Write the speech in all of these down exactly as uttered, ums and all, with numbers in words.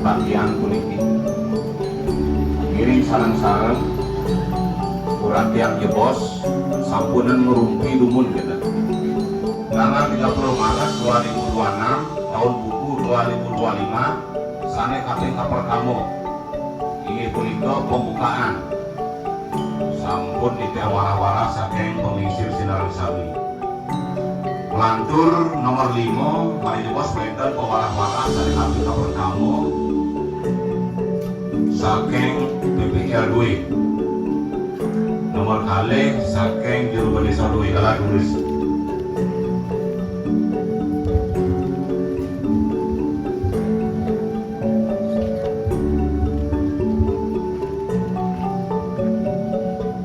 Bagian puniki. Ngiring sareng-sareng, uratian jebos, sampunten ngrumpi dumun kenten. Tanggal tiga puluh Maret dua ribu dua enam, tahun buku dua ribu dua lima, sané kaping kapertama. Inggih punika pembukaan. Sampun titiang warah-warah saking panglingsir sinareng sami. Lantur nomor lima, malih jebos wénten pawarah-warah saking abdi kapertama saking P P R dua. Nomor kalih saking Juru Bendésa dua, galah tulis.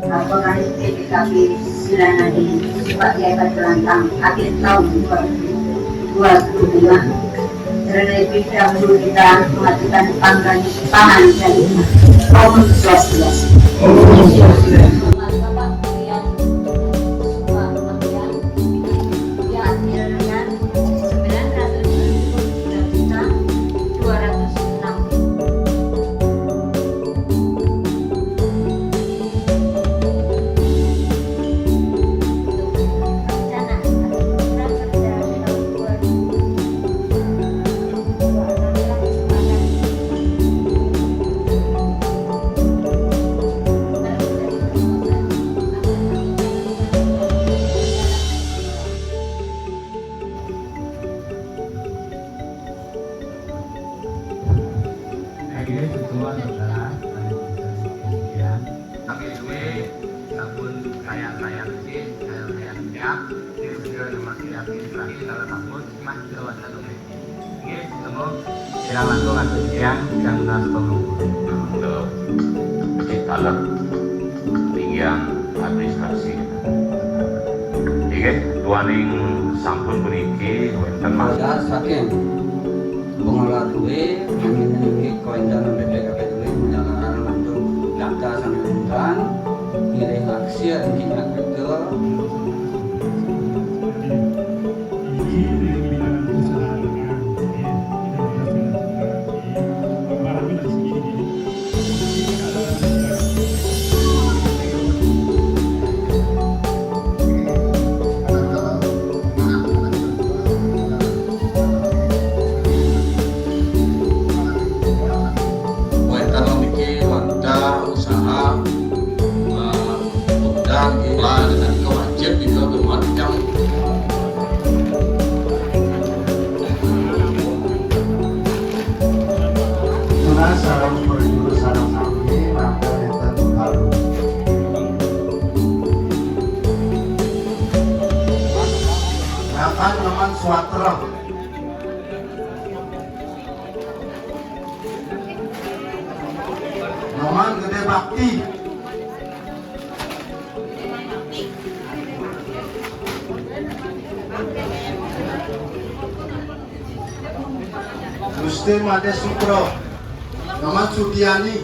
Laporan P P K B Silanadi sebagai Batu Lantang akhir tahun dua ribu dua puluh lima. Terlebih dahulu kita mengajukan panggilan tangan dan Om Swastiastu. Om Swastiastu. Bapak Rian Suka Makian, ya, Rian, sembilan ratus tujuh puluh tiga juta dua ratus enam. Akhirnya setua saudara, kami duwe sabun kaya-kaya becik, kaya-kaya becik, ini segera nama kira-kira terakhir kalau sabun, mah, lewat satu menit. Nggih, temu. Kirang langkung atur siang, Kang Nas Pemungkur. Untuk becik talep, tinggian administrasi. Nggih, duaning sampun puniki wénten mas- Saking pengelola duwe, kami menyinggih koindahan B P K P duwe menyalakan untuk data sambil undang, ngiring aksi, ngiring aksi. Wénten niki wantah usaha, eh, wantah nggih, lah, dan kewajib juga bermacam. Tunas sareng prajurit sareng sami, mangga nénten halu. Makan ngeman suatra. Ngeman gedé bakti. Gusti Madé Supro. Ngeman Sugiani.